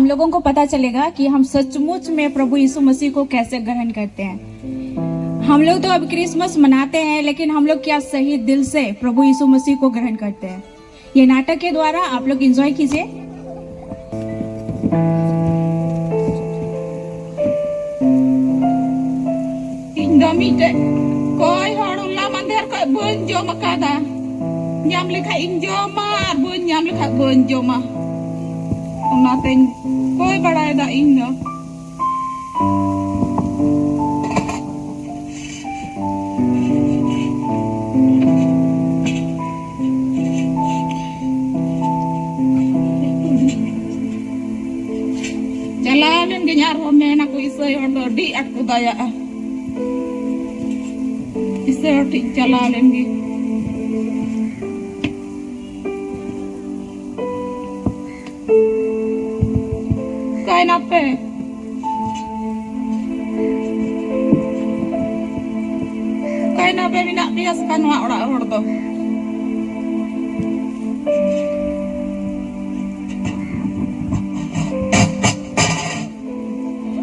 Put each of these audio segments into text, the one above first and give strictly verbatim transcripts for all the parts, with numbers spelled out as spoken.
हम लोगों को पता चलेगा कि हम सचमुच में प्रभु यीशु मसीह को कैसे ग्रहण करते हैं। हम लोग तो अब क्रिसमस मनाते हैं, लेकिन हम लोग क्या सही दिल से प्रभु यीशु मसीह को ग्रहण करते हैं? ये नाटक के द्वारा आप लोग एंजॉय कीजिए। ᱤᱧ ᱫᱚ ᱢᱤᱫᱴᱮᱡ ᱠᱚᱭ ᱦᱚᱲ ᱦᱚᱞᱟ ᱢᱟᱫᱷᱮᱨ ᱠᱷᱚᱡ ᱵᱟᱹᱧ ᱡᱚᱢ ᱟᱠᱟᱫᱟ᱾ ᱧᱟᱢ ᱞᱮᱠᱷᱟᱡ ᱤᱧ ᱡᱚᱢᱟ, ᱟᱨ ᱵᱟᱹᱧ ᱧᱟᱢ ᱞᱮᱠᱷᱟᱡ ᱵᱟᱹᱧ ᱡᱚᱢᱟ᱾ ᱚᱱᱟᱛᱮᱧ ᱠᱚᱭ ᱵᱟᱲᱟᱭᱮᱫᱟ ᱤᱧ ᱫᱚ᱾ ᱪᱟᱞᱟᱣ ᱞᱮᱱ ᱜᱤᱧ, ᱟᱨᱦᱚᱸ ᱢᱮᱱᱟᱠᱚ ᱤᱥᱟᱹᱭ ᱦᱚᱲ ᱫᱚ ᱟᱹᱰᱤ ᱟᱸᱴ ᱠᱚ ᱫᱟᱭᱟᱜᱼᱟ᱾ ᱤᱥᱟᱹᱭ ᱦᱚᱲ ᱴᱷᱮᱱ ᱪᱟᱞᱟᱣ ᱞᱮᱱ ᱜᱤᱧ᱾ ᱚᱠᱟᱭ ᱱᱟᱯᱮ? ᱚᱠᱟᱭ ᱱᱟᱯᱮ ᱢᱮᱱᱟᱜ ᱯᱮᱭᱟ ᱥᱮ ᱱᱚᱣᱟ ᱚᱲᱟᱜ ᱦᱚᱲ ᱫᱚ?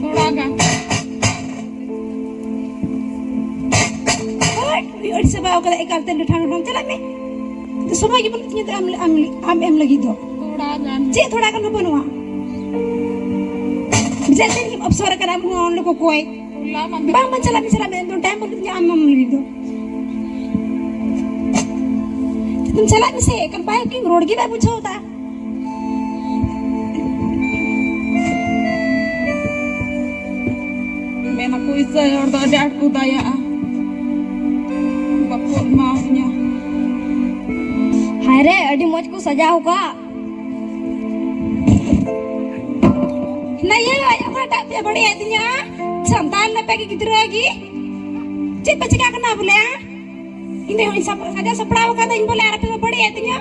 ᱛᱷᱚᱲᱟ ᱜᱟᱱ᱾ ᱦᱳᱭ, ᱟᱹᱰᱤ ᱟᱹᱲᱤᱥ ᱪᱟᱵᱟᱣ ᱠᱟᱫᱟ, ᱮᱠᱟᱞ ᱛᱮ ᱰᱟᱴᱷᱟ ᱰᱟᱴᱷᱟᱢ ᱪᱟᱞᱟᱜ ᱢᱮ᱾ ᱥᱚᱢᱚᱭ ᱜᱮ ᱵᱟᱹᱱᱩᱜ ᱛᱤᱧᱟᱹ ᱛᱚ ᱟᱢ, ᱟᱢ, ᱟᱢ ᱮᱢ ᱞᱟᱹᱜᱤᱫ ᱫᱚ᱾ ᱛᱷᱚᱲᱟ ᱜᱟᱱ᱾ ᱪᱮᱫ ᱛᱷᱚᱲᱟ ᱜᱟᱱ ᱦᱚᱸ ᱵᱟᱹᱱᱩᱜᱼᱟ? ᱡᱮ ᱫᱤᱱ ᱜᱮᱢ ᱚᱯᱥᱚᱨ ᱟᱠᱟᱱᱟ, ᱟᱢ ᱦᱚᱸ ᱚᱸᱰᱮ ᱠᱚ ᱠᱚᱭ᱾ ᱦᱚᱞᱟ ᱢᱟᱫᱷᱮᱨ ᱵᱟᱝ, ᱵᱟᱝ ᱪᱟᱞᱟᱜ ᱢᱮ, ᱪᱟᱞᱟᱜ ᱢᱮ, ᱮᱠᱫᱚᱢ ᱴᱟᱭᱤᱢ ᱵᱟᱹᱱᱩᱜ ᱛᱤᱧᱟᱹ ᱟᱢ ᱮᱢ ᱞᱟᱹᱜᱤᱫ ᱫᱚ᱾ ᱮᱠᱫᱚᱢ ᱪᱟᱞᱟᱜ ᱢᱮᱥᱮ, ᱮᱠᱟᱞ ᱵᱟᱭ ᱨᱚᱲ ᱜᱮ ᱵᱟᱭ ᱵᱩᱡᱷᱟᱹᱣ ᱫᱟ᱾ ᱢᱮᱱᱟᱠᱚ ᱤᱥᱟᱹᱭ ᱦᱚᱲ ᱫᱚ ᱟᱹᱰᱤ ᱟᱸᱴ ᱠᱚ ᱫᱟᱭᱟᱜᱼᱟ, ᱵᱟᱠᱚ ᱮᱢᱟᱣᱟᱹᱧᱟ᱾ ᱦᱟᱭ ᱨᱮ, ᱟᱹᱰᱤ ᱢᱚᱡᱽ ᱠᱚ ᱥᱟᱡᱟᱣ ᱟᱠᱟᱫ᱾ ᱱᱟᱭᱟ, ᱚᱠᱟᱴᱟᱜ ᱯᱮ ᱵᱟᱹᱲᱤᱡ ᱟᱹᱫᱤᱧᱟ? ᱥᱟᱱᱛᱟᱲ ᱞᱮᱯᱮ ᱜᱮ ᱜᱤᱫᱽᱨᱟᱹ ᱜᱮ᱾ ᱪᱮᱫ ᱯᱮ ᱪᱤᱠᱟ ᱠᱟᱱᱟ ᱵᱚᱞᱮ? ᱤᱧ ᱫᱚ ᱥᱟᱯ-, ᱥᱟᱡᱟᱣ ᱥᱟᱯᱲᱟᱣ ᱟᱠᱟᱫᱟᱹᱧ ᱵᱚᱞᱮ, ᱟᱨ ᱟᱯᱮ ᱯᱮ ᱵᱟᱹᱲᱤᱡ ᱟᱹᱫᱤᱧᱟ?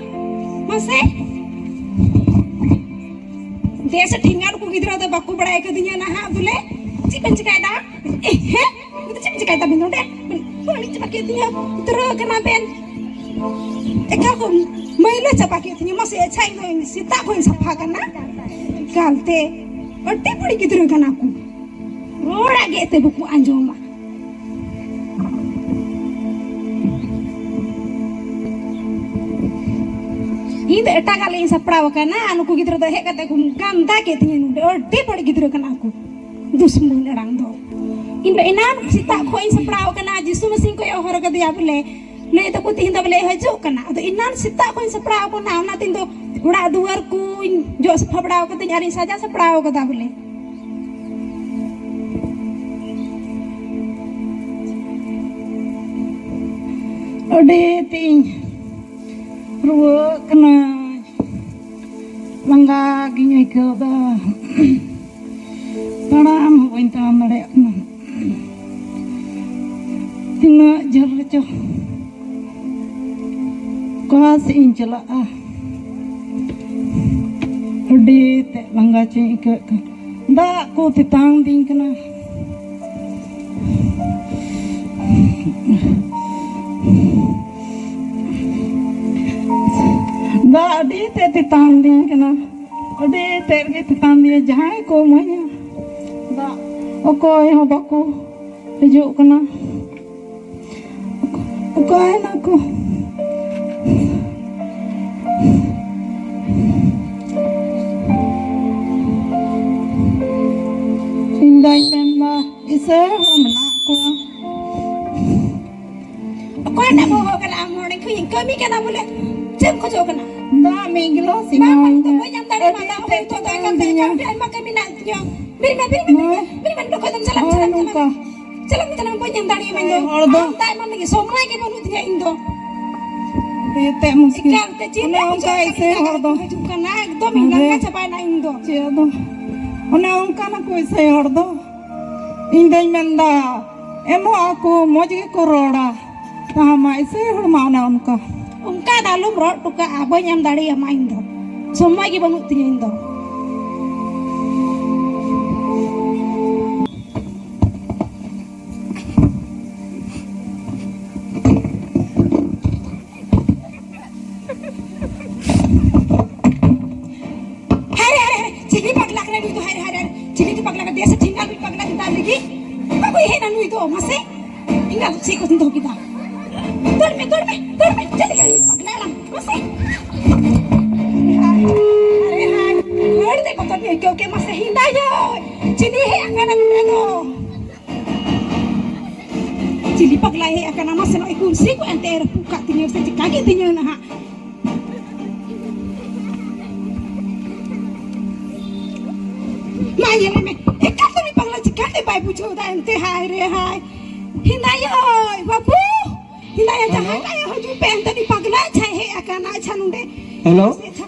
ᱢᱟᱥᱮ᱾ ᱵᱮᱥ ᱴᱷᱤᱠ ᱜᱮ, ᱱᱩᱠᱩ ᱜᱤᱫᱽᱨᱟᱹ ᱫᱚ ᱵᱟᱠᱚ ᱵᱟᱲᱟᱭ ᱠᱟᱫᱤᱧᱟ ᱱᱟᱦᱟᱜ ᱵᱚᱞᱮ᱾ ᱪᱮᱫ ᱯᱮ ᱪᱤᱠᱟᱭᱮᱫᱟ? ᱮᱦᱮᱸ, ᱪᱮᱫ ᱮᱢ ᱪᱤᱠᱟᱭ ᱛᱟᱵᱮᱱ ᱱᱚᱰᱮ? ᱵᱟᱹᱲᱤᱡ ᱪᱟᱵᱟ ᱠᱮᱫ ᱛᱤᱧᱟ, ᱩᱛᱨᱟᱹ ᱠᱟᱱᱟ ᱵᱮᱱ᱾ ᱮᱠᱟᱞ ᱠᱚ ᱢᱟᱹᱭᱞᱟᱹ ᱪᱟᱵᱟ ᱠᱮᱫ ᱛᱤᱧᱟ᱾ ᱢᱟᱥᱮ, ᱟᱪᱪᱷᱟ, ᱤᱧ ᱫᱚ ᱥᱮᱛᱟᱜ ᱠᱷᱚᱱ ᱤᱧ ᱥᱟᱯᱷᱟ ᱠᱟᱱᱟ᱾ ᱛᱮ ᱟᱹᱰᱤ ᱵᱟᱹᱲᱤᱡ ᱜᱤᱫᱽᱨᱟᱹ ᱠᱟᱱᱟ ᱠᱚ᱾ ᱨᱚᱲᱟᱜ ᱜᱮ ᱮᱱᱛᱮ ᱵᱟᱠᱚ ᱟᱸᱡᱚᱢᱟ᱾ ᱤᱧ ᱫᱚ ᱮᱴᱟᱜᱟᱜ ᱞᱟᱹᱜᱤᱫ ᱤᱧ ᱥᱟᱯᱲᱟᱣ ᱟᱠᱟᱱᱟ, ᱟᱨ ᱱᱩᱠᱩ ᱜᱤᱫᱽᱨᱟᱹ ᱫᱚ ᱦᱮᱡ ᱠᱟᱛᱮ ᱠᱚ ᱜᱟᱱᱫᱟ ᱠᱮᱫ ᱛᱤᱧᱟᱹ ᱱᱚᱰᱮ᱾ ᱟᱹᱰᱤ ᱵᱟᱹᱲᱤᱡ ᱜᱤᱫᱽᱨᱟᱹ ᱠᱟᱱᱟ ᱠᱚ, ᱫᱩᱥᱢᱚᱱ ᱟᱲᱟᱝ ᱫᱚ᱾ ᱤᱧ ᱫᱚ ᱮᱱᱟᱱ ᱥᱮᱛᱟᱜ ᱠᱷᱚᱱ ᱤᱧ ᱥᱟᱯᱲᱟᱣ ᱟᱠᱟᱱᱟ, ᱡᱤᱥᱩ ᱢᱟᱹᱥᱤᱧ ᱠᱚᱭᱚᱜ ᱦᱚᱨ ᱠᱟᱫᱮᱭᱟ ᱵᱚᱞᱮ, ᱞᱟᱹᱭ ᱫᱟᱠᱚ ᱛᱤᱦᱤᱧ ᱫᱚ ᱵᱚᱞᱮ ᱦᱤᱡᱩᱜ ᱠᱟᱱᱟ᱾ ᱟᱫᱚ ᱮᱱᱟᱱ ᱥᱮᱛᱟᱜ ᱠᱷᱚᱱ ᱤᱧ ᱥᱟᱯᱲᱟᱣ ᱟᱠᱟᱱᱟ, ᱚᱱᱟᱛᱮ ᱤᱧ ᱫᱚ ᱚᱲᱟᱜ ᱫᱩᱣᱟᱹᱨ ᱠᱚᱧ ᱡᱚᱜ ᱥᱟᱯᱷᱟ ᱵᱟᱲᱟ ᱟᱠᱟᱫᱟᱹᱧ ᱟᱨᱤᱧ ᱥᱟᱡᱟᱣ ᱥᱟᱯᱲᱟᱣ ᱟᱠᱟᱫᱟ ᱵᱚᱞᱮ᱾ ᱟᱹᱰᱤ ᱛᱤᱧ ᱨᱩᱣᱟᱹᱜ ᱠᱟᱱᱟᱹᱧ, ᱞᱟᱸᱜᱟ ᱜᱤᱧ ᱟᱹᱭᱠᱟᱹᱣ ᱮᱫᱟ, ᱛᱟᱲᱟᱢ ᱦᱚᱸ ᱵᱟᱹᱧ ᱛᱟᱲᱟᱢ ᱫᱟᱲᱮᱭᱟᱜ ᱠᱟᱱᱟ᱾ ᱛᱤᱱᱟᱹᱜ ᱡᱷᱟᱹᱞ ᱨᱮᱪᱚ, ᱚᱠᱟ ᱥᱮᱫ ᱤᱧ ᱪᱟᱞᱟᱜᱼᱟ? ᱟᱹᱰᱤ ᱛᱮᱫ ᱞᱟᱸᱜᱟ ᱪᱚᱧ ᱟᱹᱭᱠᱟᱹᱣᱮᱫ ᱠᱟᱱ᱾ ᱫᱟᱜ ᱠᱚ ᱛᱮᱛᱟᱝ ᱫᱤᱧ ᱠᱟᱱᱟ᱾ ᱫᱟᱜ ᱟᱹᱰᱤ ᱛᱮᱫ ᱛᱮᱛᱟᱝ ᱫᱤᱧ ᱠᱟᱱᱟ, ᱟᱹᱰᱤ ᱛᱮᱫ ᱜᱮ ᱛᱮᱛᱟᱝ ᱫᱤᱧᱟ᱾ ᱡᱟᱦᱟᱸᱭ ᱠᱚ ᱤᱢᱟᱹᱧᱟ ᱫᱟᱜ, ᱚᱠᱚᱭ ᱦᱚᱸ ᱵᱟᱠᱚ ᱦᱤᱡᱩᱜ ᱠᱟᱱᱟ᱾ ᱚᱠᱟᱭᱮᱱᱟ ᱠᱚ? ᱤᱧ ᱫᱚᱧ ᱢᱮᱱᱫᱟ, ᱤᱥᱟᱹᱭ ᱦᱚᱲ ᱢᱮᱱᱟᱜ ᱠᱚᱣᱟ᱾ ᱚᱠᱚᱭ ᱴᱟᱜ ᱵᱚᱦᱚᱜ ᱠᱟᱱᱟ ᱟᱢ? ᱱᱚᱰᱮ ᱠᱷᱚᱱ ᱠᱟᱹᱢᱤ ᱠᱟᱱᱟ ᱵᱚᱞᱮ, ᱪᱮᱫ ᱮᱢ ᱠᱷᱚᱡᱚᱜ ᱠᱟᱱᱟ? ᱫᱟᱜ ᱢᱤᱫ ᱜᱤᱞᱟᱹᱥ ᱵᱟᱝ, ᱮᱢᱟᱣᱟᱹᱧ ᱵᱟᱝ, ᱢᱮ᱾ ᱵᱟᱹᱧ ᱮᱢ ᱫᱟᱲᱮᱭᱟᱢᱟ᱾ ᱟᱹᱰᱤ ᱫᱟᱜ ᱦᱚᱭ ᱛᱚ ᱫᱟᱜ ᱠᱟᱱ ᱛᱤᱧᱟ᱾ ᱟᱹᱰᱤ ᱟᱭᱢᱟ ᱠᱟᱹᱢᱤ ᱢᱮᱱᱟᱜ ᱛᱤᱧᱟ᱾ ᱵᱮᱨᱮᱫ ᱢᱮ, ᱵᱮᱨᱮᱫ ᱢᱮ, ᱦᱳᱭ᱾ ᱵᱮᱨᱮᱫ ᱢᱮ, ᱱᱚᱰᱮ ᱠᱷᱚᱱ ᱫᱚᱢ ᱪᱟᱞᱟᱜ, ᱦᱳᱭ, ᱪᱟᱞᱟᱜ, ᱪᱟᱞᱟᱜ, ᱱᱚᱝᱠᱟ᱾ ᱪᱟᱞᱟᱜ ᱢᱮ, ᱪᱟᱞᱟᱜ ᱢᱮ, ᱵᱟᱹᱧ ᱮᱢ ᱫᱟᱲᱮᱭᱟᱢᱟ ᱤᱧ ᱫᱚ᱾ ᱦᱚᱲ ᱫᱚ ᱟᱢ ᱫᱟᱜ ᱮᱢᱟᱢ ᱞᱟᱹᱜᱤᱫ ᱥᱚᱢᱚᱭ ᱜᱮ ᱵᱟᱹᱱᱩᱜ ᱛᱤᱧᱟ ᱤᱧ ᱫᱚ᱾ ᱮᱱᱛᱮᱫ ᱢᱩᱥᱠᱤᱞ᱾ ᱮᱠᱟᱞ ᱛᱮ ᱪᱮᱫ ᱚᱱᱮ ᱮᱢ ᱚᱱᱠᱟ ᱵᱩᱡᱷᱟᱹᱣ ᱮᱥᱮ ᱠᱟᱱᱟ? ᱦᱚᱲ ᱫᱚ᱾ ᱦᱤᱡᱩᱜ ᱠᱟᱱᱟ, ᱮᱠᱫᱚᱢ ᱤᱧ ᱦᱮᱸ᱾ ᱞᱟᱸᱜᱟ ᱪᱟᱵᱟᱭᱮᱱᱟ ᱤᱧ ᱫᱚ᱾ ᱪᱮᱫ ᱫᱚ? ᱚᱱᱮ ᱚᱱᱠᱟᱱᱟ ᱠᱚ ᱮᱥᱮ ᱦᱚᱲ ᱫᱚ᱾ ᱤᱧ ᱫᱚᱧ ᱢᱮᱱᱫᱟ, ᱮᱢᱚᱜ ᱟᱠᱚ, ᱢᱚᱡᱽ ᱜᱮᱠᱚ ᱨᱚᱲᱟ᱾ ᱛᱟᱦᱟ ᱢᱟ ᱮᱥᱮ ᱦᱚᱲ ᱢᱟ ᱚᱱᱮ ᱚᱱᱠᱟ᱾ ᱚᱱᱠᱟ ᱫᱚ ᱟᱞᱚᱢ ᱨᱚᱲ ᱦᱚᱴᱚ ᱠᱟᱜᱼᱟ, ᱵᱟᱹᱧ ᱮᱢ ᱫᱟᱲᱮᱭᱟᱢᱟ ᱤᱧ ᱫᱚ᱾ ᱥᱚᱢᱚᱭ ᱜᱮ ᱵᱟᱹᱱᱩᱜ ᱛᱤᱧᱟᱹ ᱤᱧ ᱫᱚ᱾ ᱦᱟᱭ ᱨᱮ, ᱦᱟᱭ ᱨᱮ, ᱦᱟᱭ ᱨᱮ, ᱪᱤᱞᱤ ᱵᱟᱝ ᱦᱮᱡ ᱮᱱᱟ ᱱᱩᱭ ᱫᱚ, ᱢᱟᱥᱮ᱾ ᱤᱧ ᱫᱚ ᱪᱮᱫ ᱠᱚᱧ ᱫᱚᱦᱚ ᱠᱮᱫᱟ? ᱫᱟᱹᱲ ᱢᱮ, ᱫᱟᱹᱲ ᱢᱮ, ᱫᱟᱹᱲ ᱢᱮ, ᱪᱮᱫ ᱞᱮᱠᱟ ᱱᱩᱭ ᱯᱟᱜᱽᱞᱟ ᱦᱟᱲᱟᱢ, ᱢᱟᱥᱮ᱾ ᱟᱨᱮ ᱦᱟᱭ, ᱟᱹᱰᱤ ᱛᱮ ᱵᱚᱛᱚᱨ ᱤᱧ ᱟᱹᱭᱠᱟᱹᱣ ᱠᱮᱫ, ᱢᱟᱥᱮ᱾ ᱦᱮᱸᱫᱟ ᱭᱳᱭ, ᱪᱤᱞᱤ ᱦᱮᱡ ᱟᱠᱟᱱᱟ ᱱᱚᱰᱮ ᱫᱚ? ᱪᱤᱞᱤ ᱯᱟᱜᱽᱞᱟᱭ ᱦᱮᱡ ᱟᱠᱟᱱᱟ? ᱢᱟᱥᱮ, ᱱᱚᱜᱼᱚᱭ ᱠᱩᱞᱥᱤ ᱠᱚ ᱮᱱᱛᱮ ᱨᱟᱹᱯᱩᱫ ᱠᱟᱜ ᱛᱤᱧᱟᱹ ᱥᱮ ᱪᱤᱠᱟ ᱠᱮᱫ ᱛᱤᱧᱟᱹ ᱱᱟᱦᱟᱜ? ᱢᱟ ᱧᱮᱞᱮ ᱢᱮ, ᱮᱠᱟᱞ ᱛᱮ ᱩᱱᱤ ᱯᱟᱜᱽᱞᱟ ᱪᱤᱠᱟᱛᱮ ᱵᱟᱭ ᱵᱩᱡᱷᱟᱹᱣ ᱫᱟ ᱮᱱᱛᱮ? ᱦᱟᱭ ᱨᱮ ᱦᱟᱭ᱾ ᱦᱮᱸᱫᱟ ᱭᱳᱭ, ᱵᱟᱹᱵᱩ, ᱦᱮᱸᱫᱟ ᱭᱳ, ᱦᱮᱞᱳ᱾ ᱡᱟᱦᱟᱸ ᱠᱟᱭ ᱦᱤᱡᱩᱜ ᱯᱮ ᱮᱱᱛᱮ, ᱩᱱᱤ ᱯᱟᱜᱽᱞᱟ ᱪᱷᱟᱭ ᱦᱮᱡ ᱟᱠᱟᱱᱟ᱾ ᱟᱪᱪᱷᱟ, ᱱᱚᱰᱮ᱾ ᱦᱮᱞᱳ᱾ ᱟᱪᱪᱷᱟ᱾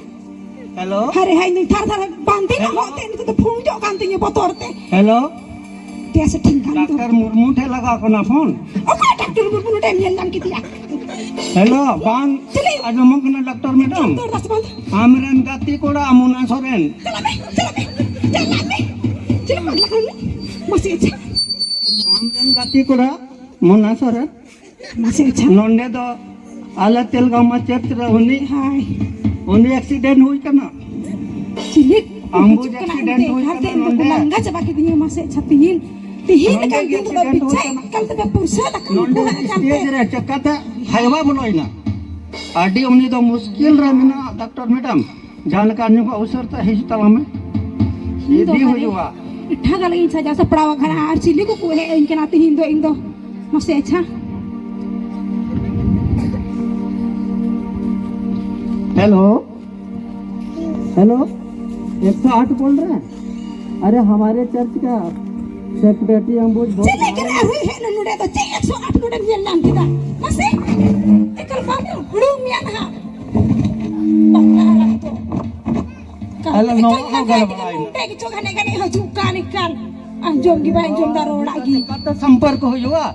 ᱦᱮᱞᱳ᱾ ᱦᱟᱭ ᱨᱮ ᱦᱟᱭ, ᱱᱩᱭ ᱛᱷᱟᱨ ᱛᱷᱟᱨ ᱵᱟᱸᱫᱮ ᱦᱮᱞᱳ᱾ ᱧᱟᱢᱚᱜ ᱛᱮ ᱱᱤᱛᱚᱜ ᱫᱚ ᱯᱷᱩᱝ ᱡᱚᱜ ᱠᱟᱱ ᱛᱤᱧᱟᱹ ᱵᱚᱛᱚᱨ ᱛᱮ᱾ ᱦᱮᱞᱳ᱾ ᱛᱮ ᱥᱮ ᱴᱷᱤᱠ ᱜᱟᱱ ᱫᱚ᱾ ᱰᱟᱠᱛᱟᱨ ᱢᱩᱨᱢᱩ ᱴᱷᱮᱱ ᱞᱟᱜᱟᱣ ᱠᱟᱱᱟ ᱯᱷᱳᱱ᱾ ᱚᱠᱚᱭ ᱰᱟᱠᱛᱟᱨ ᱢᱩᱨᱢᱩ ᱱᱚᱰᱮᱢ ᱧᱮᱞ ᱧᱟᱢ ᱠᱮᱫᱮᱭᱟ? ᱦᱮᱞᱳ, ᱵᱟᱝ ᱪᱮᱞᱮ? ᱟᱸᱡᱚᱢᱚᱜ ᱠᱟᱱᱟ ᱰᱟᱠᱛᱟᱨ ᱢᱮᱰᱟᱢ? ᱰᱟᱠᱛᱟᱨ ᱫᱟᱥ ᱵᱟᱝ᱾ ᱟᱢᱨᱮᱱ ᱜᱟᱛᱮ ᱠᱚᱲᱟ ᱢᱩᱱᱟ ᱥᱚᱨᱮᱱ᱾ ᱪᱟᱞᱟᱜ ᱢᱮ, ᱪᱟᱞᱟᱜ ᱢᱮ, ᱪᱟᱞᱟᱜ ᱢᱮ᱾ ᱪᱮᱞᱮ ᱯᱟᱜᱽᱞᱟ ᱠᱟᱱ ᱢᱮ? ᱢᱟᱥᱮ ᱟᱪᱪᱷᱟ᱾ ᱟᱢᱨᱮᱱ ᱜᱟᱛᱮ ᱠᱚᱲᱟ ᱢᱩᱱᱟ ᱥᱚᱨᱮᱱ᱾ ᱢᱟᱥᱮ ᱟᱪᱪᱷᱟ᱾ ᱱᱚᱰᱮ ᱫᱚ ᱟᱞᱮ ᱛᱮᱞᱜᱟᱢᱟ ᱪᱟᱹᱨᱪ ᱨᱮ ᱩᱱᱤ, ᱦᱟᱭ᱾ ᱩᱱᱤ ᱮᱠᱥᱤᱰᱮᱱᱴ ᱦᱩᱭ ᱠᱟᱱᱟ᱾ ᱪᱤᱞᱤ ᱠᱚ ᱟᱢᱵᱩᱡ ᱦᱤᱡᱩᱜ ᱠᱟᱱᱟ ᱮᱠᱥᱤᱰᱮᱱᱴ ᱮᱱᱛᱮ? ᱦᱩᱭ ᱦᱟᱱᱛᱮ ᱠᱟᱱᱟ ᱤᱧ ᱫᱚᱠᱚ ᱱᱚᱰᱮ᱾ ᱞᱟᱸᱜᱟ ᱪᱟᱵᱟ ᱠᱤᱫᱤᱧᱟ᱾ ᱢᱟᱥᱮ ᱟᱪᱪᱷᱟ, ᱛᱤᱦᱤᱧ, ᱛᱤᱦᱤᱧ ᱱᱚᱰᱮ ᱞᱮᱠᱟᱱ ᱜᱮ ᱫᱤᱱ ᱨᱮᱫᱚ ᱮᱠᱥᱤᱰᱮᱱᱴ ᱦᱩᱭ ᱵᱤᱪᱷᱟᱹ ᱠᱟᱱᱟ᱾ ᱮᱠᱟᱞ ᱛᱮᱯᱮ ᱯᱩᱨᱥᱟᱹ ᱞᱮᱠᱷᱟᱱ ᱱᱚᱰᱮ ᱩᱱᱠᱩ ᱦᱟᱸᱜ ᱮᱠᱟᱞ ᱥᱴᱮᱡ ᱛᱮ᱾ ᱨᱮ ᱪᱮᱠᱟᱛᱮ ᱦᱟᱭᱣᱟ ᱵᱚᱞᱚᱭᱮᱱᱟ? ᱟᱹᱰᱤ ᱩᱱᱤ ᱫᱚ ᱢᱩᱥᱠᱤᱞ ᱨᱮ ᱢᱮᱱᱟᱜᱼᱟ ᱰᱟᱠᱛᱟᱨ ᱢᱮᱰᱟᱢ᱾ ᱡᱟᱦᱟᱸ ᱞᱮᱠᱟ ᱧᱚᱜ ᱩᱥᱟᱹᱨ ᱛᱮ ᱦᱤᱡᱩᱜ ᱛᱟᱞᱟᱝ ᱢᱮ᱾ ᱤᱧ ᱫᱚ ᱤᱫᱤ ᱚᱱᱟᱨᱮ ᱦᱩᱭᱩᱜᱼᱟ᱾ ᱮᱴᱟᱜᱟᱜ ᱞᱟᱹᱜᱤᱫ ᱤᱧ ᱥᱟᱡᱟᱣ ᱥᱟᱯᱲᱟᱣ ᱟᱠᱟᱱᱟ, ᱟᱨ ᱪᱤᱞᱤ ᱠᱚᱠᱚ ᱦᱮᱡ ᱟᱹᱧ ᱠᱟᱱᱟ ᱛᱤᱦᱤᱧ ᱫᱚ ᱤᱧ ᱫᱚ? ᱢᱟᱥᱮ ᱟᱪᱪᱷᱟ᱾ ᱦᱮᱞᱳ, ᱦᱮᱞᱳ, ᱮᱠᱥᱚ ᱟᱴ ᱵᱚᱞ ᱨᱮ, ᱟᱨᱮ ᱦᱟᱢᱟᱨᱮ ᱪᱟᱨᱪ ᱠᱟ ᱥᱮᱠᱨᱮᱴᱟᱨᱤ ᱟᱢᱵᱩᱡ ᱵᱚᱞ ᱪᱮᱫ ᱞᱮᱠᱟ ᱨᱮ ᱟᱨᱦᱚᱸ ᱦᱮᱡ ᱮᱱᱟ ᱱᱚᱰᱮ ᱫᱚ? ᱪᱮᱫ ᱮᱠᱥᱚ ᱟᱴ ᱱᱚᱰᱮᱢ ᱧᱮᱞ ᱧᱟᱢ ᱠᱮᱫᱟ? ᱢᱟᱥᱮ, ᱮᱠᱟᱞ ᱵᱟᱢ ᱦᱩᱲᱩᱝ ᱢᱮᱭᱟ ᱱᱟᱦᱟᱜ᱾ ᱵᱟᱯᱞᱟ ᱦᱟᱲᱟᱢ ᱫᱚ᱾ ᱟᱞᱮ ᱱᱚᱣᱟ ᱮᱠᱟᱞ ᱦᱚᱸ ᱞᱟᱸᱜᱟ ᱜᱟᱞᱢᱟᱨᱟᱣ ᱜᱮ ᱮᱱᱟ᱾ ᱱᱚᱰᱮ ᱜᱮ ᱪᱚ ᱜᱷᱟᱱᱮ ᱜᱷᱟᱱᱮ ᱦᱤᱡᱩᱜ ᱠᱟᱱ ᱮᱠᱟᱞ᱾ ᱟᱸᱡᱚᱢ ᱜᱮ ᱵᱟᱭ ᱟᱸᱡᱚᱢ ᱫᱟ ᱨᱚᱲᱟᱜ ᱜᱮ᱾ ᱪᱤᱠᱟᱛᱮ ᱥᱚᱢᱯᱚᱨᱠᱚ ᱦᱩᱭᱩᱜᱼᱟ?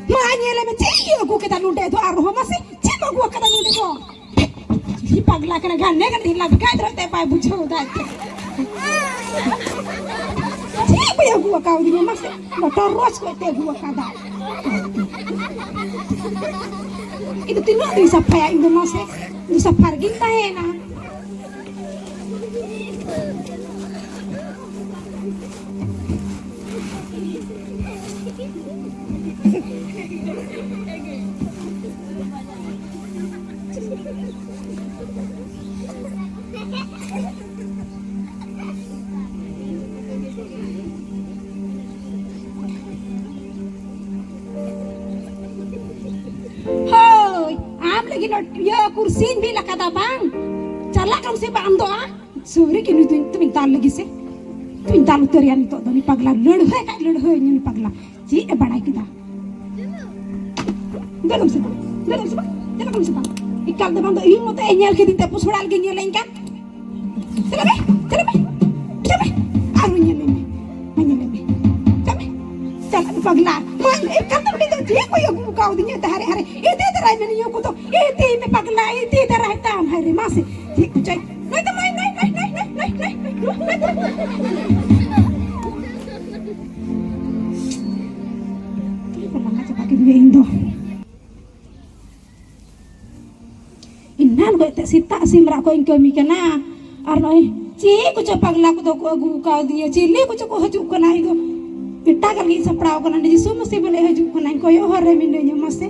ᱢᱟ ᱧᱮᱞᱮ ᱢᱮ, ᱪᱮᱫ ᱤᱧ ᱟᱹᱜᱩ ᱠᱮᱫᱟ ᱱᱚᱰᱮ ᱫᱚ? ᱟᱨᱦᱚᱸ ᱢᱟᱥᱮ, ᱪᱮᱫ ᱮᱢ ᱟᱹᱜᱩ ᱟᱠᱟᱫᱟ ᱱᱚᱰᱮ ᱫᱚ? ᱴᱷᱤ ᱯᱟᱜᱽᱞᱟ ᱠᱟᱱᱟ, ᱜᱷᱟᱱᱮ ᱜᱷᱟᱱᱮ ᱞᱟᱜᱟᱭ ᱫᱷᱟᱨᱟ ᱛᱮ ᱵᱟᱭ ᱵᱩᱡᱷᱟᱹᱣ ᱫᱟ᱾ ᱪᱮᱫ ᱠᱚᱭ ᱟᱹᱜᱩ ᱟᱠᱟᱣᱫᱤᱧᱟ ᱢᱟᱥᱮ? ᱰᱚᱠᱴᱚᱨ ᱨᱳᱡᱽ ᱠᱚᱭ ᱛᱮ ᱟᱹᱜᱩ ᱟᱠᱟᱫᱟ᱾ ᱤᱧ ᱫᱚ ᱛᱤᱱᱟᱹᱜ ᱫᱤᱱ ᱥᱟᱯᱷᱟᱭᱟ ᱤᱧ ᱫᱚ ᱢᱟᱥᱮ? ᱤᱧ ᱫᱚ ᱥᱟᱯᱷᱟ ᱨᱮᱜᱤᱧ ᱛᱟᱦᱮᱱᱟ᱾ ᱦᱳᱭ, ᱟᱢ ᱞᱟᱹᱜᱤᱫ ᱱᱚ-, ᱤᱭᱟᱹ, ᱠᱩᱨᱥᱤᱧ ᱵᱤᱞ ᱟᱠᱟᱫᱟ ᱵᱟᱝ? ᱪᱟᱞᱟᱜ ᱠᱟᱱ ᱥᱮ ᱵᱟᱝ ᱟᱢ ᱫᱚ, ᱟ? ᱥᱟᱹᱨᱤ ᱜᱮ ᱱᱩᱭ ᱫᱚᱧ, ᱛᱚᱵᱮᱧ ᱫᱟᱞ ᱞᱮᱜᱮ ᱥᱮ᱾ ᱛᱚᱵᱮᱧ ᱫᱟᱞ ᱩᱛᱟᱹᱨᱮᱭᱟ ᱱᱤᱛᱚᱜ ᱫᱚ, ᱱᱩᱭ ᱯᱟᱜᱽᱞᱟ᱾ ᱞᱟᱹᱲᱦᱟᱹᱭ ᱠᱷᱟᱡ ᱞᱟᱹᱲᱦᱟᱹᱭ ᱤᱧ, ᱱᱩᱭ ᱯᱟᱜᱽᱞᱟ᱾ ᱪᱮᱫ ᱮ ᱵᱟᱲᱟᱭ ᱠᱮᱫᱟ? ᱫᱟᱞᱟᱢ ᱥᱮ ᱵᱟᱝ? ᱫᱟᱞᱟᱢ ᱥᱮ ᱵᱟᱝ? ᱫᱟᱞᱟᱢ ᱥᱮ ᱵᱟᱝ? ᱮᱠᱟᱞ ᱫᱚ ᱵᱟᱝ ᱫᱚ ᱤᱧ ᱢᱚᱛᱚ ᱮ ᱧᱮᱞ ᱠᱮᱫᱤᱧ ᱛᱮ ᱯᱩᱥᱲᱟ ᱞᱮᱜᱮ ᱧᱮᱞᱮᱧ ᱠᱟᱱ᱾ ᱪᱟᱞᱟᱜ ᱢᱮ, ᱪᱟᱞᱟᱜ ᱢᱮ, ᱪᱟᱞᱟᱜ ᱢᱮ᱾ ᱟᱨ ᱧᱮᱞ ᱢᱮ, ᱢᱟ ᱧᱮᱞ ᱢᱮ᱾ ᱪᱟᱞᱟᱜ ᱢᱮ᱾ ᱪᱟᱞᱟᱜ ᱢᱮ ᱯᱟᱜᱽᱞᱟ᱾ ᱢᱟ ᱮᱠᱟᱞ ᱛᱮ ᱩᱱᱤ ᱫᱚ ᱪᱮᱫ ᱠᱚᱭ ᱟᱹᱜᱩ ᱠᱟᱣᱫᱤᱧᱟ ᱫᱟᱨᱮ ᱦᱟᱨᱮ᱾ ᱤᱫᱤ ᱫᱟᱨᱟᱭ ᱢᱮ ᱱᱤᱭᱟᱹ ᱠᱚᱫᱚ᱾ ᱤᱫᱤ ᱢᱮ ᱯᱟᱜᱽᱞᱟ, ᱤᱫᱤ ᱫᱟᱨᱟᱭ ᱛᱟᱢ ᱦᱟᱭ ᱨᱮ, ᱢᱟ ᱥᱮ᱾ ᱪᱮᱫ ᱠᱚᱪᱚᱭ᱾ ᱱᱚᱭ ᱛᱚ ᱱᱚᱭ, ᱱᱚᱭ, ᱱᱚᱭ᱾ ᱪᱮᱫ ᱠᱚ ᱞᱟᱸᱜᱟ ᱪᱟᱵᱟ ᱠᱮᱫᱤᱧᱟ ᱤᱧ ᱫᱚ᱾ ᱮᱱᱟᱱ ᱠᱷᱚᱡ ᱛᱮ ᱥᱮᱛᱟᱜ ᱥᱤᱢ ᱨᱟᱜ ᱠᱷᱚᱡ ᱤᱧ ᱠᱟᱹᱢᱤ ᱠᱟᱱᱟ᱾ ᱟᱨ ᱱᱚᱜᱼᱚᱭ ᱪᱮᱫ ᱠᱚᱪᱚ ᱯᱟᱜᱽᱞᱟ ᱠᱚᱫᱚ ᱠᱚ ᱟᱹᱜᱩ ᱠᱟᱣᱫᱤᱧᱟ, ᱪᱤᱞᱤ ᱠᱚᱪᱚ ᱠᱚ ᱦᱤᱡᱩᱜ ᱠᱟᱱᱟ᱾ ᱤᱧ ᱫᱚ ᱮᱴᱟᱜᱟᱜ ᱞᱟᱹᱜᱤᱫ ᱥᱟᱯᱲᱟᱣ ᱠᱟᱱᱟ, ᱱᱤᱡᱮ ᱥᱩᱢᱩᱝ ᱥᱮ ᱵᱚᱞᱮ ᱦᱤᱡᱩᱜ ᱠᱟᱱᱟᱧ, ᱠᱚᱭᱚᱜ ᱦᱚᱨ ᱨᱮ ᱢᱤᱱᱟᱹᱧᱟ ᱢᱟᱥᱮ᱾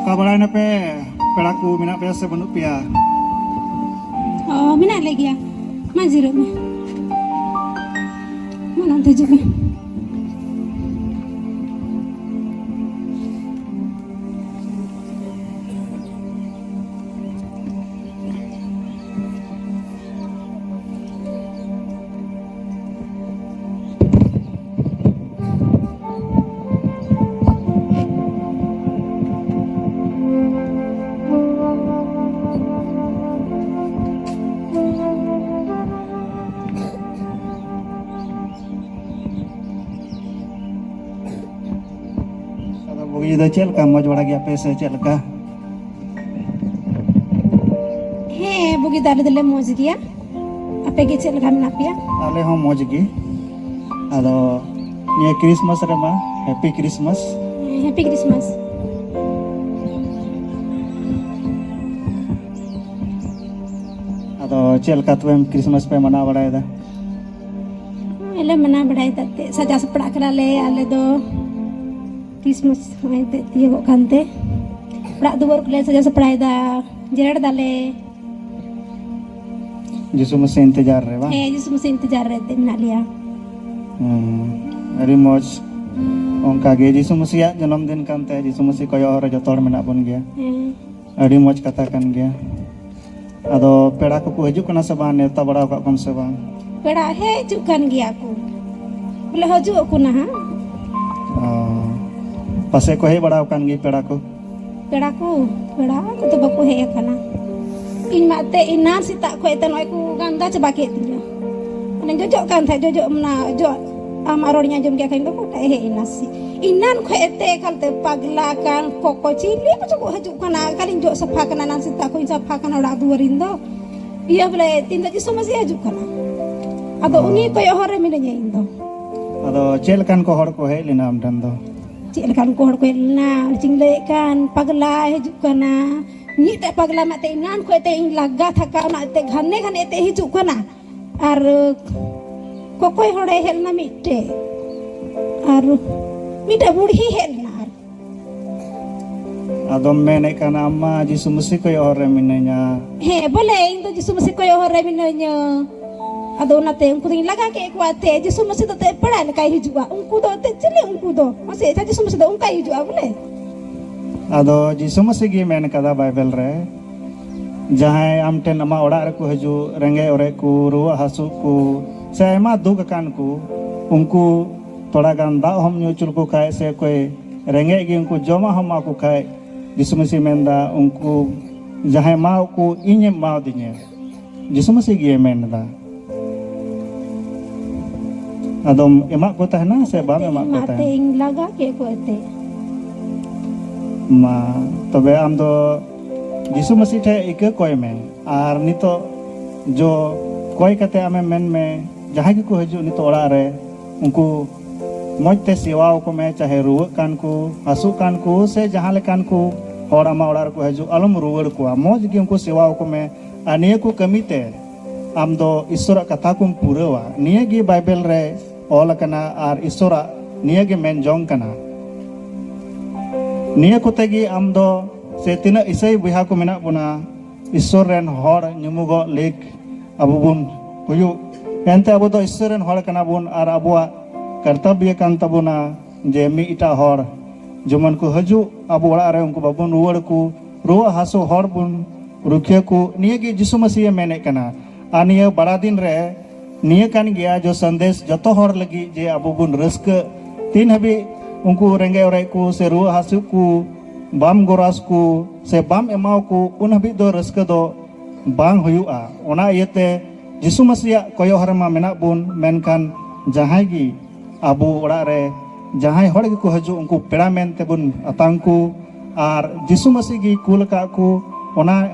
ᱚᱠᱟ ᱵᱟᱲᱟᱭ ᱱᱟᱯᱮ? ᱯᱮᱲᱟ ᱠᱚ ᱢᱮᱱᱟᱜ ᱯᱮᱭᱟ ᱥᱮ ᱵᱟᱹᱱᱩᱜ ᱯᱮᱭᱟ? ᱚ, ᱢᱮᱱᱟᱜ ᱞᱮ ᱜᱮᱭᱟ᱾ ᱢᱟ ᱡᱤᱨᱟᱹᱜ ᱢᱮ᱾ ᱢᱟ ᱱᱚᱱᱛᱮ ᱦᱤᱡᱩᱜ ᱢᱮ᱾ ᱫᱚ ᱪᱮᱫ ᱞᱮᱠᱟ, ᱢᱚᱡᱽ ᱵᱟᱲᱟ ᱜᱮᱭᱟᱯᱮ ᱥᱮ ᱪᱮᱫ ᱞᱮᱠᱟ? ᱦᱮᱸ, ᱵᱩᱜᱤ ᱫᱚ ᱟᱞᱮ ᱫᱚᱞᱮ ᱢᱚᱡᱽ ᱜᱮᱭᱟ᱾ ᱟᱯᱮ ᱜᱮ ᱪᱮᱫ ᱞᱮᱠᱟ ᱢᱮᱱᱟᱜ ᱯᱮᱭᱟ? ᱟᱞᱮ ᱦᱚᱸ ᱢᱚᱡᱽ ᱜᱮ᱾ ᱟᱫᱚ ᱱᱤᱭᱟᱹ ᱠᱨᱤᱥᱢᱟᱥ ᱨᱮᱢᱟ ᱦᱮᱯᱤ ᱠᱨᱤᱥᱢᱟᱥ᱾ ᱦᱮᱸ, ᱦᱮᱯᱤ ᱠᱨᱤᱥᱢᱟᱥ᱾ ᱟᱫᱚ ᱪᱮᱫ ᱞᱮᱠᱟ ᱛᱚᱵᱮ ᱠᱨᱤᱥᱢᱟᱥ ᱯᱮ ᱢᱟᱱᱟᱣ ᱵᱟᱲᱟᱭᱮᱫᱟ? ᱦᱮᱸ, ᱞᱮ ᱢᱟᱱᱟᱣ ᱵᱟᱲᱟᱭᱮᱫᱟ ᱛᱮ, ᱥᱟᱡᱟᱣ ᱥᱟᱯᱲᱟᱜ ᱠᱟᱱᱟᱞᱮ ᱟᱞᱮ ᱫᱚ᱾ ᱠᱨᱤᱥᱢᱟᱥ ᱱᱚᱜᱼᱚᱭ ᱛᱮ ᱛᱤᱭᱳᱜᱚᱜ ᱠᱟᱱᱛᱮ, ᱚᱲᱟᱜ ᱫᱩᱣᱟᱹᱨ ᱠᱚᱞᱮ ᱥᱟᱡᱟᱣ ᱥᱟᱯᱲᱟᱭᱮᱫᱟ, ᱡᱮᱨᱮᱲ ᱫᱟᱞᱮ᱾ ᱡᱤᱥᱩ ᱢᱟᱹᱥᱤ ᱤᱱᱛᱮᱡᱟᱨ ᱨᱮ ᱵᱟᱝ? ᱦᱮᱸ, ᱡᱤᱥᱩ ᱢᱟᱹᱥᱤ ᱤᱱᱛᱮᱡᱟᱨ ᱨᱮ ᱛᱮ ᱢᱮᱱᱟᱜ ᱞᱮᱭᱟ᱾ ᱦᱩᱸ, ᱟᱹᱰᱤ ᱢᱚᱡᱽ᱾ ᱚᱱᱠᱟ ᱜᱮ ᱡᱤᱥᱩ ᱢᱟᱹᱥᱤᱭᱟᱜ ᱡᱚᱱᱚᱢ ᱫᱤᱱ ᱠᱟᱱᱛᱮ ᱡᱤᱥᱩ ᱢᱟᱹᱥᱤ ᱠᱚᱭᱚᱜ ᱦᱚᱨ ᱨᱮ ᱡᱚᱛᱚ ᱦᱚᱲ ᱢᱮᱱᱟᱜ ᱵᱚᱱ ᱜᱮᱭᱟ᱾ ᱦᱮᱸ᱾ ᱟᱹᱰᱤ ᱢᱚᱡᱽ ᱠᱟᱛᱷᱟ ᱠᱟᱱ ᱜᱮᱭᱟ᱾ ᱟᱫᱚ ᱯᱮᱲᱟ ᱠᱚᱠᱚ ᱦᱤᱡᱩᱜ ᱠᱟᱱᱟ ᱥᱮ ᱵᱟᱝ? ᱱᱮᱣᱛᱟ ᱵᱟᱲᱟ ᱟᱠᱟᱫ ᱠᱚᱣᱟᱢ ᱥᱮ ᱵᱟᱝ? ᱯᱮᱲᱟ ᱦᱮᱡ ᱦᱤᱡᱩᱜ ᱠᱟᱱ ᱜᱮᱭᱟ ᱠᱚ, ᱵᱚᱞᱮ ᱦᱤᱡᱩᱜ ᱟᱠᱚ ᱱᱟᱦᱟᱜ᱾ ᱚ, ᱯᱟᱥᱮᱡ ᱠᱚ ᱦᱮᱡ ᱵᱟᱲᱟ ᱟᱠᱟᱱ ᱜᱮ ᱯᱮᱲᱟ ᱠᱚ? ᱯᱮᱲᱟ ᱠᱚ, ᱯᱮᱲᱟ ᱠᱚᱫᱚ ᱵᱟᱠᱚ ᱦᱮᱡ ᱟᱠᱟᱱᱟ᱾ ᱤᱧ ᱢᱟ ᱮᱱᱛᱮᱫ ᱮᱱᱟᱱ ᱥᱮᱛᱟᱜ ᱠᱷᱚᱱ ᱮᱱᱛᱮᱫ ᱱᱚᱜᱼᱚᱭ ᱠᱚ ᱜᱟᱱᱫᱟ ᱪᱟᱵᱟ ᱠᱮᱫ ᱛᱤᱧᱟᱹ᱾ ᱢᱟᱱᱮ ᱡᱚᱡᱚᱜ ᱠᱟᱱ ᱛᱟᱦᱮᱸᱫ, ᱡᱚᱡᱚᱜ ᱢᱮᱱᱟ, ᱡᱚᱜ ᱟᱢᱟᱜ ᱨᱚᱲᱤᱧ ᱟᱸᱡᱚᱢ ᱠᱮᱫ ᱠᱷᱟᱱ ᱫᱚ ᱜᱚᱴᱟ ᱦᱮᱡ ᱮᱱᱟ ᱥᱮ᱾ ᱮᱱᱟᱱ ᱠᱷᱚᱱ ᱮᱱᱛᱮᱫ ᱮᱠᱟᱞᱛᱮ ᱯᱟᱜᱽᱞᱟ ᱠᱟᱱ ᱠᱚᱠᱚ ᱪᱤᱞᱤ ᱠᱚᱪᱚ ᱠᱚ ᱦᱤᱡᱩᱜ ᱠᱟᱱᱟ᱾ ᱮᱠᱟᱞᱤᱧ ᱡᱚᱜ ᱥᱟᱯᱷᱟ ᱠᱟᱱᱟ, ᱮᱱᱟᱱ ᱥᱮᱛᱟᱜ ᱠᱷᱚᱱ ᱤᱧ ᱥᱟᱯᱷᱟ ᱠᱟᱱᱟ ᱚᱲᱟᱜ ᱫᱩᱣᱟᱹᱨᱤᱧ ᱫᱚ᱾ ᱤᱭᱟᱹ ᱵᱚᱞᱮ, ᱛᱤᱦᱤᱧ ᱫᱚ ᱡᱤᱥᱩ ᱢᱟᱹᱥᱤ ᱦᱤᱡᱩᱜ ᱠᱟᱱᱟ᱾ ᱟᱫᱚ ᱩᱱᱤ ᱠᱚᱭᱚᱜ ᱦᱚᱨ ᱨᱮ ᱢᱤᱱᱟᱹᱧᱟ ᱤᱧ ᱫᱚ᱾ ᱟᱫᱚ ᱪᱮᱫ ᱞᱮᱠᱟᱱ ᱠᱚ ᱦᱚᱲ ᱠᱚ ᱦᱮᱡ ᱞᱮᱱᱟ ᱟᱢ ᱴᱷᱮᱱ ᱫᱚ? ᱪᱮᱫ ᱞᱮᱠᱟᱱ ᱠᱚ ᱦᱚᱲ ᱠᱚ ᱦᱮᱡ ᱞᱮᱱᱟ, ᱪᱮᱫ ᱤᱧ ᱞᱟᱹᱭᱮᱫ ᱠᱟᱱ, ᱯᱟᱜᱽᱞᱟ ᱦᱤᱡᱩᱜ ᱠᱟᱱᱟ᱾ ᱢᱤᱫᱴᱮᱡ ᱯᱟᱜᱽᱞᱟ ᱢᱟ ᱮᱱᱛᱮ ᱮᱱᱟᱱ ᱠᱷᱚᱱ ᱮᱱᱛᱮ ᱤᱧ ᱞᱟᱜᱟ ᱛᱷᱟᱠᱟ, ᱚᱱᱟ ᱮᱱᱛᱮ ᱜᱷᱟᱱᱮ ᱜᱷᱟᱱᱮ ᱮᱱᱛᱮ ᱦᱤᱡᱩᱜ ᱠᱟᱱᱟ᱾ ᱟᱨ ᱠᱚᱠᱚᱭ ᱦᱚᱲᱮ ᱦᱮᱡ ᱞᱮᱱᱟ ᱢᱤᱫᱴᱮᱡ, ᱟᱨ ᱢᱤᱫᱴᱮᱡ ᱵᱩᱲᱦᱤ ᱦᱮᱡ ᱞᱮᱱᱟ᱾ ᱟᱨ ᱟᱫᱚᱢ ᱢᱮᱱᱮᱫ ᱠᱟᱱᱟ, ᱟᱢ ᱢᱟ ᱡᱤᱥᱩ ᱢᱟᱹᱥᱤ ᱠᱚᱭᱚᱜ ᱦᱚᱨ ᱨᱮ ᱢᱤᱱᱟᱹᱧᱟ᱾ ᱦᱮᱸ, ᱵᱚᱞᱮ ᱤᱧ ᱫᱚ ᱡᱤᱥᱩ ᱢᱟᱹᱥᱤ ᱠᱚᱭᱚᱜ ᱦᱚᱨ ᱨᱨᱮ ᱢᱤᱱᱟᱹᱧᱟ᱾ ᱟᱫᱚ ᱚᱱᱟᱛᱮ ᱩᱱᱠᱩ ᱫᱚᱧ ᱞᱟᱜᱟ ᱠᱮᱫ ᱠᱚᱣᱟ ᱛᱮ, ᱡᱤᱥᱩ ᱢᱟᱹᱥᱤ ᱫᱚ ᱛᱮ ᱯᱮᱲᱟ ᱞᱮᱠᱟᱭ ᱦᱤᱡᱩᱜᱼᱟ᱾ ᱩᱱᱠᱩ ᱫᱚ ᱛᱮ ᱪᱤᱞᱤ ᱩᱱᱠᱩ ᱫᱚ? ᱢᱟᱥᱮ ᱮᱴᱟᱜ ᱡᱤᱥᱩ ᱢᱟᱹᱥᱤ ᱫᱚ ᱚᱱᱠᱟᱭ ᱦᱤᱡᱩᱜᱼᱟ ᱵᱚᱞᱮ? ᱟᱫᱚ ᱡᱤᱥᱩ ᱢᱟᱹᱥᱤ ᱜᱮ ᱢᱮᱱ ᱠᱟᱫᱟ ᱵᱟᱭᱵᱮᱞ ᱨᱮ, ᱡᱟᱦᱟᱸᱭ ᱟᱢ ᱴᱷᱮᱱ ᱟᱢᱟᱜ ᱚᱲᱟᱜ ᱨᱮᱠᱚ ᱦᱤᱡᱩᱜ, ᱨᱮᱸᱜᱮᱡ ᱚᱨᱮᱡ ᱠᱚ, ᱨᱩᱣᱟᱹ ᱦᱟᱹᱥᱩ ᱠᱚ, ᱥᱮ ᱟᱭᱢᱟ ᱫᱩᱠ ᱟᱠᱟᱱ ᱠᱚ, ᱩᱱᱠᱩ ᱛᱷᱚᱲᱟ ᱜᱟᱱ ᱫᱟᱜ ᱦᱚᱸᱢ ᱧᱩ ᱦᱚᱪᱚ ᱞᱮᱠᱚ ᱠᱷᱟᱡ, ᱥᱮ ᱚᱠᱚᱭ ᱨᱮᱸᱜᱮᱡ ᱜᱮ ᱩᱱᱠᱩ ᱡᱚᱢᱟᱜ ᱦᱚᱸᱢ ᱮᱢᱟ ᱠᱚ ᱠᱷᱟᱡ, ᱡᱤᱥᱩ ᱢᱟᱹᱥᱤ ᱢᱮᱱᱫᱟ, ᱩᱱᱠᱩ ᱡᱟᱦᱟᱸᱭ ᱮᱢᱟ ᱠᱚ, ᱤᱧᱮᱢ ᱮᱢᱟᱣᱫᱤᱧᱟ᱾ ᱡᱤᱥᱩ ᱢᱟᱹᱥᱤ ᱜᱮ ᱢᱮᱱ ᱮᱫᱟ᱾ ᱟᱫᱚᱢ ᱮᱢᱟᱜ ᱠᱚ ᱛᱟᱦᱮᱱᱟ ᱥᱮ ᱵᱟᱢ ᱮᱢᱟᱜ ᱠᱚ ᱮᱢᱟᱜ ᱛᱮ ᱛᱟᱦᱮᱱᱟ? ᱤᱧ ᱞᱟᱜᱟ ᱠᱮᱫ ᱠᱚ ᱮᱱᱛᱮ᱾ ᱢᱟ ᱛᱚᱵᱮ ᱟᱢ ᱫᱚ ᱡᱤᱥᱩ ᱢᱟᱹᱥᱤ ᱴᱷᱮᱱ ᱤᱠᱟᱹ ᱠᱚᱭ ᱢᱮ, ᱟᱨ ᱱᱤᱛᱚᱜ ᱡᱚ ᱠᱚᱭ ᱠᱟᱛᱮ ᱟᱢᱮᱢ ᱢᱮᱱ ᱢᱮ, ᱡᱟᱦᱟᱸᱭ ᱜᱮᱠᱚ ᱦᱤᱡᱩᱜ ᱱᱤᱛᱚᱜ ᱚᱲᱟᱜ ᱨᱮ, ᱩᱱᱠᱩ ᱢᱚᱡᱽ ᱛᱮ ᱥᱮᱵᱟ ᱟᱠᱚ ᱢᱮ, ᱪᱟᱦᱮ ᱨᱩᱣᱟᱹᱜ ᱠᱟᱱ ᱠᱚ, ᱦᱟᱹᱥᱩᱜ ᱠᱟᱱ ᱠᱚ, ᱥᱮ ᱡᱟᱦᱟᱸ ᱞᱮᱠᱟᱱ ᱠᱚ ᱦᱚᱲ ᱟᱢᱟᱜ ᱚᱲᱟᱜ ᱨᱮᱠᱚ ᱦᱤᱡᱩᱜ, ᱟᱞᱚᱢ ᱨᱩᱣᱟᱹᱲ ᱠᱚᱣᱟ, ᱢᱚᱡᱽ ᱜᱮ ᱩᱱᱠᱩ ᱥᱮᱵᱟ ᱟᱠᱚ ᱢᱮ᱾ ᱟᱨ ᱱᱤᱭᱟᱹ ᱠᱚ ᱠᱟᱹᱢᱤ ᱛᱮ ᱟᱢ ᱫᱚ ᱤᱥᱥᱚᱨᱟᱜ ᱠᱟᱛᱷᱟ ᱠᱚᱢ ᱯᱩᱨᱟᱹᱣᱟ᱾ ᱱᱤᱭᱟᱹ ᱜᱮ ᱵᱟᱭᱵᱮᱞ ᱨᱮ ᱚᱞ ᱟᱠᱟᱱᱟ ᱟᱨ ᱤᱥᱥᱚᱨᱟᱜ ᱱᱤᱭᱟᱹ ᱜᱮ ᱢᱮᱱ ᱡᱚᱝ ᱠᱟᱱᱟ᱾ ᱱᱤᱭᱟᱹ ᱠᱚᱛᱮ ᱜᱮ ᱟᱢ ᱫᱚ ᱥᱮ ᱛᱤᱱᱟᱹᱜ ᱤᱥᱟᱹᱭ ᱵᱚᱭᱦᱟ ᱠᱚ ᱢᱮᱱᱟᱜ ᱵᱚᱱᱟ, ᱤᱥᱥᱚᱨ ᱨᱮᱱ ᱦᱚᱲ ᱧᱩᱢᱩᱜᱚᱜ ᱞᱮᱠ ᱟᱵᱚ ᱵᱚᱱ ᱦᱩᱭᱩᱜ᱾ ᱮᱱᱛᱮ ᱟᱵᱚ ᱫᱚ ᱤᱥᱥᱚᱨ ᱨᱮᱱ ᱦᱚᱲ ᱠᱟᱱᱟ ᱵᱚᱱ ᱟᱨ ᱟᱵᱚᱣᱟᱜ ᱠᱟᱨᱛᱚᱵᱵᱚ ᱠᱟᱱ ᱛᱟᱵᱚᱱᱟ ᱡᱮ ᱢᱤᱫ ᱮᱴᱟᱜ ᱦᱚᱲ ᱡᱮᱢᱚᱱ ᱠᱚ ᱦᱤᱡᱩᱜ ᱟᱵᱚ ᱚᱲᱟᱜ ᱨᱮ, ᱩᱱᱠᱩ ᱵᱟᱵᱚᱱ ᱨᱩᱣᱟᱹᱲ ᱠᱚ, ᱨᱩᱣᱟᱹ ᱦᱟᱹᱥᱩ ᱦᱚᱲ ᱵᱚᱱ ᱨᱩᱠᱷᱤᱭᱟᱹ ᱠᱚ᱾ ᱱᱤᱭᱟᱹ ᱜᱮ ᱡᱤᱥᱩ ᱢᱟᱹᱥᱤᱭ ᱢᱮᱱᱮᱫ ᱠᱟᱱᱟ᱾ ᱟᱨ ᱱᱤᱭᱟᱹ ᱵᱟᱲᱟ ᱫᱤᱱ ᱨᱮ ᱱᱤᱭᱟᱹ ᱠᱟᱱ ᱜᱮᱭᱟ ᱡᱚ ᱥᱟᱸᱫᱮᱥ ᱡᱚᱛᱚ ᱦᱚᱲ ᱞᱟᱹᱜᱤᱫ ᱡᱮ ᱟᱵᱚ ᱵᱚᱱ ᱨᱟᱹᱥᱠᱟᱹᱜ᱾ ᱛᱤᱱ ᱦᱟᱹᱵᱤᱡ ᱩᱱᱠᱩ ᱨᱮᱸᱜᱮᱡ ᱚᱨᱮᱡ ᱠᱚ ᱥᱮ ᱨᱩᱣᱟᱹ ᱦᱟᱹᱥᱩ ᱠᱚ ᱵᱟᱢ ᱜᱚᱨᱟᱥ ᱠᱚ ᱥᱮ ᱵᱟᱢ ᱮᱢᱟᱣ ᱠᱚ, ᱩᱱ ᱦᱟᱹᱵᱤᱡ ᱫᱚ ᱨᱟᱹᱥᱠᱟᱹ ᱫᱚ ᱵᱟᱝ ᱦᱩᱭᱩᱜᱼᱟ᱾ ᱚᱱᱟ ᱤᱭᱟᱹᱛᱮ ᱡᱤᱥᱩ ᱢᱟᱹᱥᱤᱭᱟᱜ ᱠᱚᱭᱚᱜ ᱦᱚᱨ ᱨᱮᱢᱟ ᱢᱮᱱᱟᱜ ᱵᱚᱱ, ᱢᱮᱱᱠᱷᱟᱱ ᱡᱟᱦᱟᱸᱭ ᱜᱮ ᱟᱵᱚ ᱚᱲᱟᱜ ᱨᱮ ᱡᱟᱦᱟᱸᱭ ᱦᱚᱲ ᱜᱮᱠᱚ ᱦᱤᱡᱩᱜ, ᱩᱱᱠᱩ ᱯᱮᱲᱟ ᱢᱮᱱ ᱛᱮᱵᱚᱱ ᱟᱛᱟᱝ ᱠᱚ, ᱟᱨ ᱡᱤᱥᱩ ᱢᱟᱹᱥᱤ ᱜᱮ ᱠᱩᱞ ᱟᱠᱟᱫ ᱠᱚ, ᱚᱱᱟ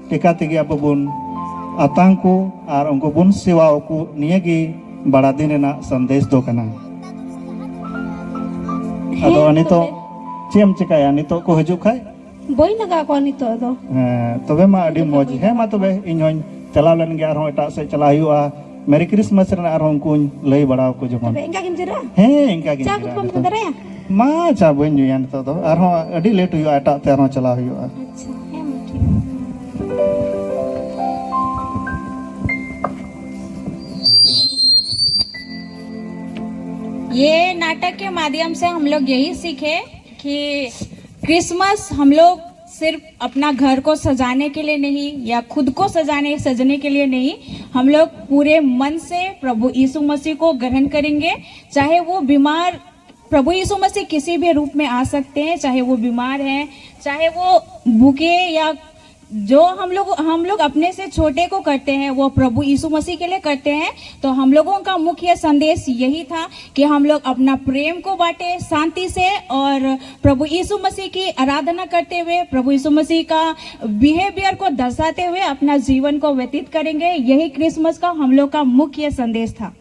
ᱞᱮᱠᱟ ᱛᱮᱜᱮ ᱟᱵᱚ ᱵᱚᱱ ᱟᱛᱟᱝ ᱠᱚ ᱟᱨ ᱩᱱᱠᱩ ᱵᱚᱱ ᱥᱮᱵᱟ ᱟᱠᱚ᱾ ᱱᱤᱭᱟᱹ ᱜᱮ ᱵᱟᱲᱟ ᱫᱤᱱ ᱨᱮᱱᱟᱜ ᱥᱟᱸᱫᱮᱥ ᱫᱚ ᱠᱟᱱᱟ᱾ ᱟᱫᱚ ᱦᱮᱸ, ᱱᱤᱛᱚᱜ ᱛᱚᱵᱮ᱾ ᱪᱮᱫ ᱮᱢ ᱪᱮᱠᱟᱭᱟ? ᱱᱤᱛᱚᱜ ᱠᱚ ᱦᱤᱡᱩᱜ ᱠᱷᱟᱡ ᱵᱟᱹᱧ ᱞᱟᱜᱟᱣ ᱠᱚᱣᱟ ᱱᱤᱛᱚᱜ ᱫᱚ᱾ ᱦᱮᱸ, ᱛᱚᱵᱮ ᱢᱟ ᱟᱹᱰᱤ ᱱᱤᱛᱚᱜ ᱢᱚᱡᱽ᱾ ᱵᱟᱹᱧ ᱦᱮᱸ, ᱢᱟ ᱞᱟᱜᱟᱣ ᱛᱚᱵᱮ ᱠᱚᱣᱟ᱾ ᱤᱧ ᱦᱚᱸᱧ ᱪᱟᱞᱟᱣ ᱞᱮᱱ ᱜᱮ, ᱟᱨᱦᱚᱸ ᱮᱴᱟᱜ ᱥᱮᱫ ᱪᱟᱞᱟᱣ ᱦᱩᱭᱩᱜᱼᱟ᱾ ᱢᱮᱨᱤ ᱠᱨᱤᱥᱢᱟᱥ ᱨᱮᱱᱟᱜ ᱟᱨᱦᱚᱸ ᱩᱱᱠᱩᱧ ᱞᱟᱹᱭ ᱵᱟᱲᱟ ᱟᱠᱚ ᱡᱮᱢᱚᱱ᱾ ᱛᱚᱵᱮ ᱤᱱᱠᱟ ᱜᱮᱢ ᱡᱤᱨᱟᱹᱜᱼᱟ? ᱦᱮᱸ, ᱤᱱᱠᱟ ᱜᱤᱧ ᱪᱟ ᱡᱤᱨᱟᱹᱜᱼᱟ ᱠᱚᱯᱮᱢ ᱱᱤᱛᱚᱜ᱾ ᱫᱟᱨᱟᱭᱟ? ᱢᱟ, ᱪᱟ ᱵᱟᱹᱧ ᱧᱩᱭᱟ ᱱᱤᱛᱚᱜ ᱫᱚ, ᱟᱨᱦᱚᱸ ᱟᱹᱰᱤ ᱞᱮᱴ ᱦᱩᱭᱩᱜᱼᱟ, ᱮᱴᱟᱜ ᱛᱮ ᱟᱨᱦᱚᱸ ᱪᱟᱞᱟᱣ ᱦᱩᱭᱩᱜᱼᱟ᱾ ᱟᱪᱪᱷᱟ, ᱦᱮᱸ ᱢᱟ, ᱴᱷᱤᱠ ᱜᱮᱭᱟ᱾ ये नाटक के माध्यम से हम लोग यही सीखे कि क्रिसमस हम लोग सिर्फ अपना घर को सजाने के लिए नहीं या खुद को सजाने सजने के लिए नहीं, हम लोग पूरे मन से प्रभु यीशु मसीह को ग्रहण करेंगे। चाहे वो बीमार, प्रभु यीशु मसीह किसी भी रूप में आ सकते हैं, चाहे वो बीमार है, चाहे वो भूखे या जो हम लोग हम लोग अपने से छोटे को करते हैं, वो प्रभु यीशु मसीह के लिए करते हैं। तो हम लोगों का मुख्य संदेश यही था कि हम लोग अपना प्रेम को बांटे शांति से, और प्रभु यीशु मसीह की आराधना करते हुए, प्रभु यीशु मसीह का बिहेवियर को दर्शाते हुए अपना जीवन को व्यतीत करेंगे। यही क्रिसमस का हम लोग का मुख्य संदेश था।